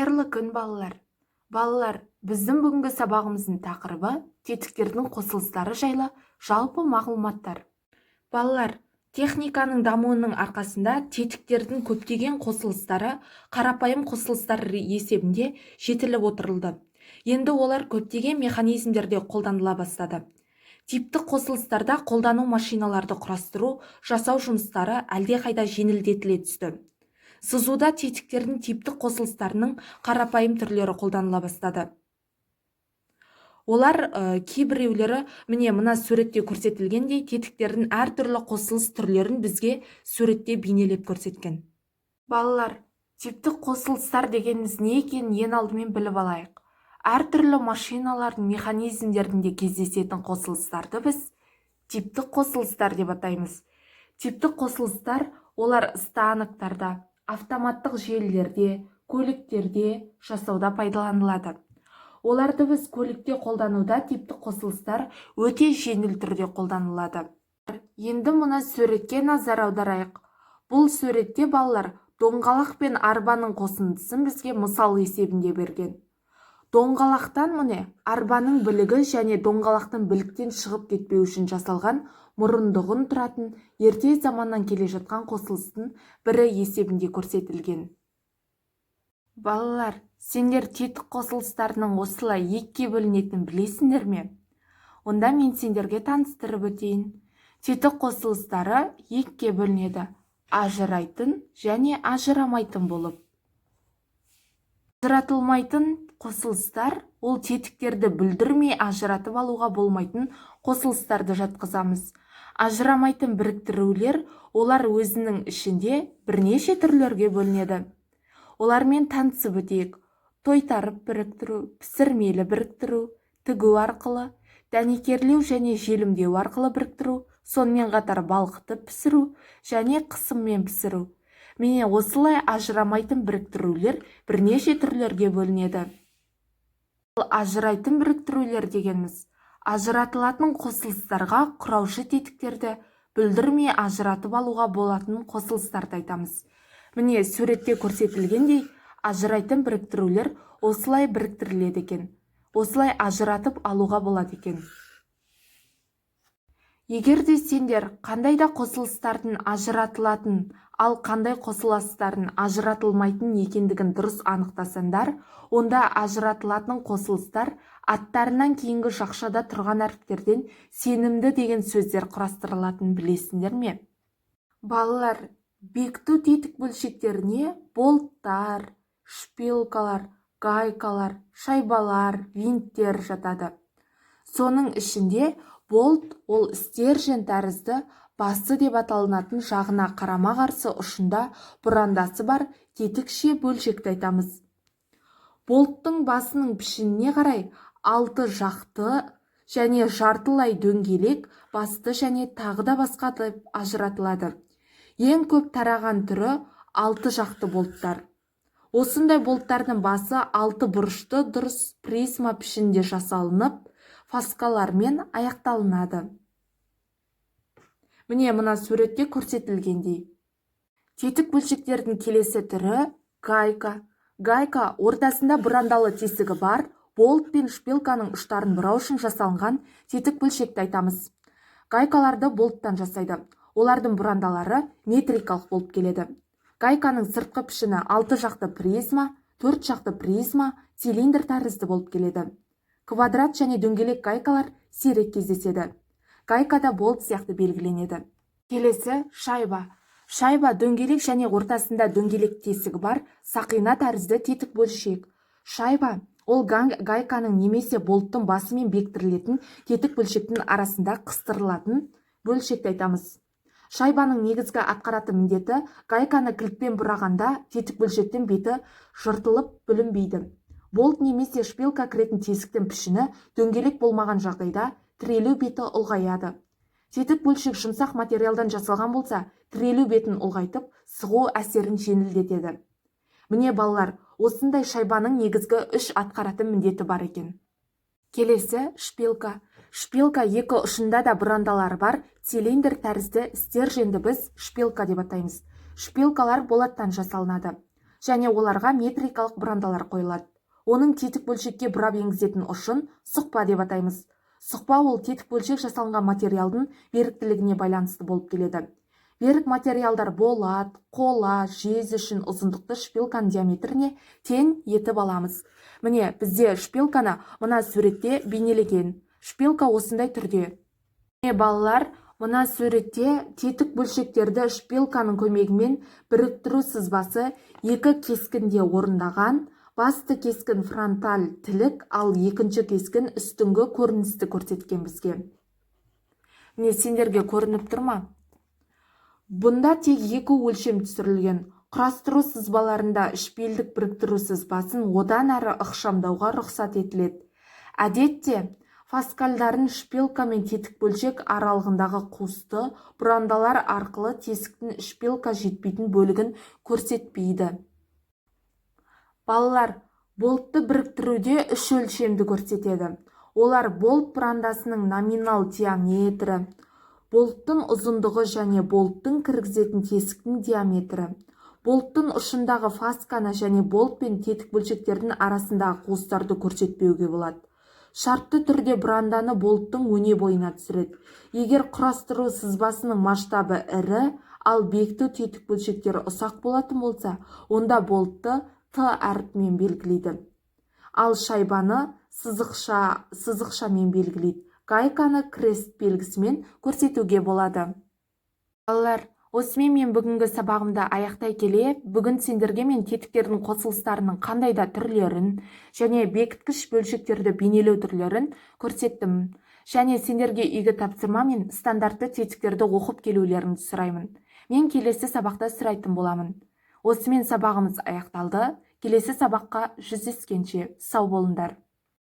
Қайырлы күн, балалар! Балалар, біздің бүгінгі сабағымыздың тақырыбы – тетіктердің қосылыстары жайлы жалпы мағлұматтар. Балалар, техниканың дамуының арқасында тетіктердің көптеген қосылыстары қарапайым қосылыстар есебінде жетіліп отырылды. Енді олар көптеген механизмдерде қолданыла бастады. Типтік қосылыстарда қолдану машиналарды құрастыру, жасау жұмыстары әлдеқайда жеңілдетіле түсті. Сызуда тетіктердің типтік қосылыстарының қарапайым түрлері қолданыла бастады. Олар кейбіреулері, міне, мына суретте көрсетілгендей, тетіктердің әртүрлі қосылыс түрлерін бізге суретте бейнелеп көрсеткен. Балалар, типтік қосылыстар дегеніміз не екенін ең алдымен біліп алайық. Әртүрлі машиналардың, механизмдерінде кездесетін қосылыстарды біз типтік қосылыстар деп атаймыз. Типтік қосылыстар олар станоктарда, автоматтық желілерде, көліктерде жасауда пайдаланылады. Оларды біз көлікте қолдануда типтік қосылыстар өте жеңіл түрде қолданылады. Енді мына суретке назар аударайық. Бұл суретте, балалар, доңғалақ пен арбаның қосындысын бізге мысал есебінде берген. Доңғалақтан, міне, арбаның білігі және доңғалақтың біліктен шығып кетпеу үшін жасалған мұрындығын тұратын ерте заманнан келе жатқан қосылыстың бірі есебінде көрсетілген. Балалар, сендер тетік қосылыстарының осылай екіге бөлінетінін білесіңдер ме? Онда мен сендерге таныстырып өтейін. Тетік қосылыстары екіге бөлінеді: ажырайтын және ажырамайтын болып. Ажыратылмайтын қосылыстар – ол тетіктерді бүлдірмей ажыратып алуға болмайтын қосылыстарды жатқызамыз. Ажырамайтын біріктірулер олар өзінің ішінде бірнеше түрлерге бөлінеді. Олармен танысып өтейік: тойтарып біріктіру, пісірмелі біріктіру, тігу арқылы, дәнекерлеу және желімдеу арқылы біріктіру, сонымен қатар балқытып пісіру және қысыммен пісіру. Міне, осылай ажырамайтын біріктірулер бірнеше түрлерге бөлінеді. Ал ажырайтын біріктірулер дегеніміз – ажыратылатын қосылыстарға құраушы тетіктерді бүлдірмей ажыратып алуға болатын қосылыстарды айтамыз. Міне, суретте көрсетілгендей, ажырайтын біріктірулер осылай біріктіріледі екен, осылай ажыратып алуға болады екен. Егер де сендер қандай да қосылыстардың ажыратылатын, ал қандай қосылыстардың ажыратылмайтын екендігін дұрыс анықтасаңдар, онда ажыратылатын қосылыстар аттарынан кейінгі жақшада тұрған әріптерден сенімді деген сөздер құрастырылатынын білесіңдер ме? Балалар, бекіту тетік бөлшектеріне болттар, шпилькалар, гайкалар, шайбалар, винттер жатады. Соның ішінде болт ол стержень тәрізді басы деп аталынатын жағына қарама-қарсы ұшында бұрандасы бар тетікше бөлшекті айтамыз. Болттың басының пішініне қарай алты жақты және жартылай дөңгелек басты және тағы да басқа деп ажыратылады. Ең көп тараған түрі – алты жақты болттар. Осындай болттардың басы алты бұрышты дұрыс призма пішінінде жасалынып, фаскалармен аяқталынады. Міне, мына суретте көрсетілгендей. Тетік бөлшектердің келесі түрі – гайка. Гайка – ортасында бұрандалы тесігі бар, болт пен шпильканың ұштарын бұрау үшін жасалынған тетік бөлшекті айтамыз. Гайкаларды болттан жасайды. Олардың бұрандалары метрикалық болып келеді. Гайканың сыртқы пішіні алты жақты призма, төрт жақты призма, цилиндр тәрізді болып келеді. Квадрат және дөңгелек гайкалар сирек кездеседі. Гайка да болт сияқты белгіленеді. Келесі – шайба. Шайба – дөңгелек және ортасында дөңгелек тесігі бар сақина тәрізді тетік бөлшек. Шайба ол гайканың немесе болттың басымен бекітілетін тетік бөлшектің арасында қыстырылатын бөлшекті айтамыз. Шайбаның негізгі атқаратын міндеті – гайканы кілтпен бұрағанда тетік бөлшектің беті жыртылып бүлінбейді. Болт немесе шпилька кіретін тесіктің пішіні дөңгелек болмаған жағдайда тірелу беті ұлғаяды. Тетік бөлшек жұмсақ материалдан жасалған болса, тірелу бетін ұлғайтып, сығу әсерін жеңілдетеді. Міне, балалар, осындай шайбаның негізгі үш атқаратын міндеті бар екен. Келесі – шпилька. Шпилька – екі ұшында да бұрандалары бар цилиндр тәрізді стерженді біз шпилька деп атаймыз. Шпилькалар болаттан жасалынады. Және оларға метрикалық бұрандалар қойылады. Оның тетік бөлшекке бұрап енгізетін ұшын сұқпа деп атаймыз. Сұқпа ол тетік бөлшек жасалынған материалдың беріктілігіне байланысты болып келеді. Берік материалдар болат, қола, жез үшін ұзындықты шпилканың диаметріне тең етіп аламыз. Міне, бізде шпилканы мына суретте бейнелеген. Шпилка осындай түрде. Міне, балалар, мына суретте тетік бөлшектерді шпилканың көмегімен біріктіру сызбасы екі кескінде орындаған. Басты кескін фронталь тілік, ал екінші кескін үстіңгі көріністі көрсеткен бізге. Міне, сендерге көрініп тұр ма? Бұнда тек екі өлшем түсірілген. Құрастыру сызбаларында шпильдік біріктіру сызбасын одан әрі ықшамдауға рұқсат етіледі. Әдетте фаскалдарын шпилка мен тетік бөлшек аралығындағы қуысты бұрандалар арқылы тесіктің шпилка жетпейтін бөлігін көрсетпейді. Балалар, болтты біріктіруде үш өлшемді көрсетеді. Олар: болт бұрандасының номинал диаметрі, болттың ұзындығы және болттың кіргізетін тесіктің диаметрі. Болттың ұшындағы фасканы және болт пен тетік бөлшектердің арасындағы қуыстарды көрсетпеуге болады. Шартты түрде бұранданы болттың өне бойына түсіреді. Егер құрастыру сызбасының масштабы ірі, ал бекіту тетік бөлшектері ұсақ болатын болса, онда болтты Т әрпімен белгілейді, ал шайбаны сызықшамен белгілейді. Гайканы крест белгісімен көрсетуге болады. Балалар, осымен мен бүгінгі сабағымды аяқтай келе, бүгін сендерге мен тетіктердің қосылыстарының қандай да түрлерін және бекіткіш бөлшектерді бейнелеу түрлерін көрсеттім. Және сендерге үйге тапсырма мен стандартты тетіктерді оқып келулеріңді сұраймын. Мен келесі сабақта сұрайтын боламын. Осымен сабағымыз аяқталды. Келесі сабаққа жүздескенше, сау болыңдар.